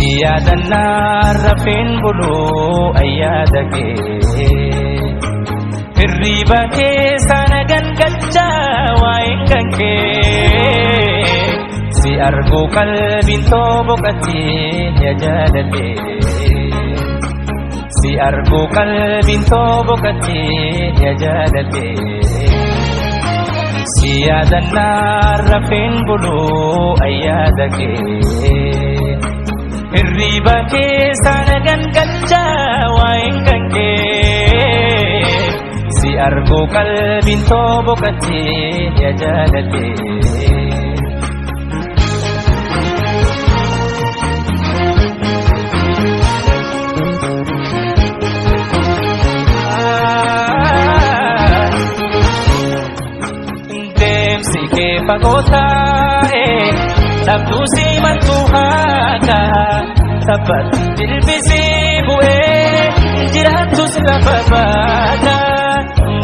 Yaadannaa rafeen buluu ayyaada kee hirriba keessa na gangalchaa waa'een kan kee si arguu qalbiin too boqottee yaa jaalallee si arguu qalbiin too boqottee yaa jaalallee si yaadannaa rafeen buluu ayyaada kee. Hirriba keessa na gangalchaa waa'een kan kee si arguu qalbiin too boqottee yaa jaalallee. Deemsi kee fagoo taa'ee dhabduu si martuu haakaa. Tabbatti dilbisii bu'ee jiraattus lafa baata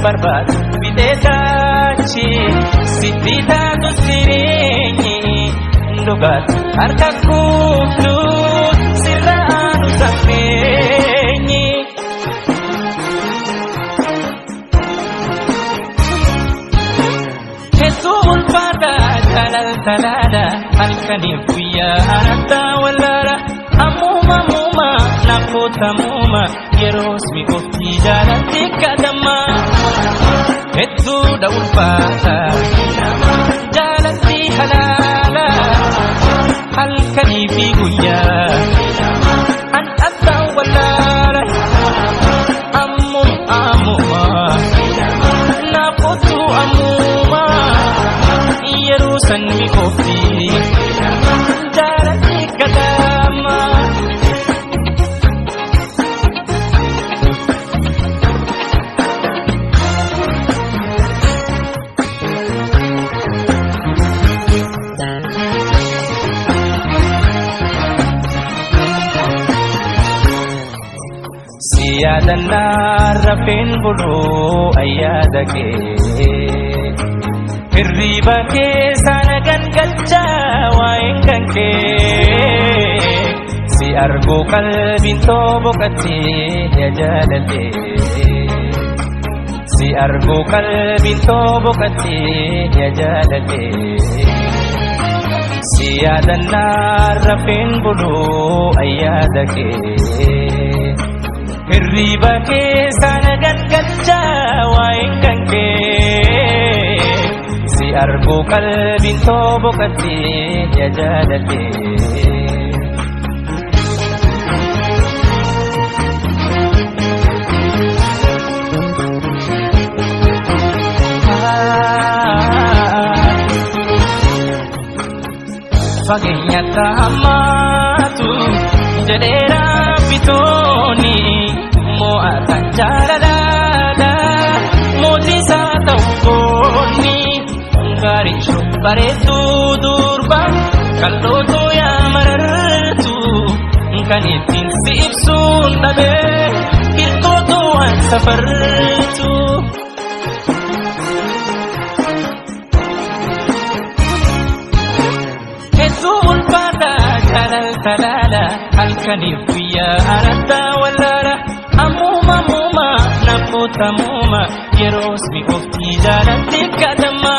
barbaadu biteetaachi sitti taatus jireenyi dhugaatu harka kuuftu sirra aanu sammeenyi. Hedduu ulfaata jaalaltalaadha halkaniif guyyaa anattaa wallaala. Ammuma muuma naafota muuma yeroos mi'oofti jaalatti kadhama. Hedduudha ulfaata jaalatti halaala halkanii fi guyyaa an attaan wallaala. Ammuma ammuma naafotu ammuma yeroo san mi'oofti jaalatti kadhama. Si yaadannaa rafeen buluu ayyaada kee hirriba keessa na gangalchaa waa'een kan kee si arguu qalbiin too boqottee yaa jaalallee si arguu qalbiin too boqottee yaa jaalallee si yaadannaa rafeen buluu ayyaada kee. Hirriba keessa na gangalchaa waa'een kan kee si arguu qalbiin too boqottee yaa jaalallee. Fageenyatti hammaatu jedheera bitooni. Mo'atan jaalalaadha mootii isaa ta'u goonni gaarii bareedduu durba qal'ootu yaa marartu kan ittiin si ibsuun dhabee hirkootu waan safartu. Hedduu ulfaata jaalaltalaala halkaniif guyyaa anattaa wallaala. Ammuma muuma naafota muuma yeroos mi'oofti jaalatti kadhama.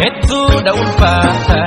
Hedduudha ulfaata.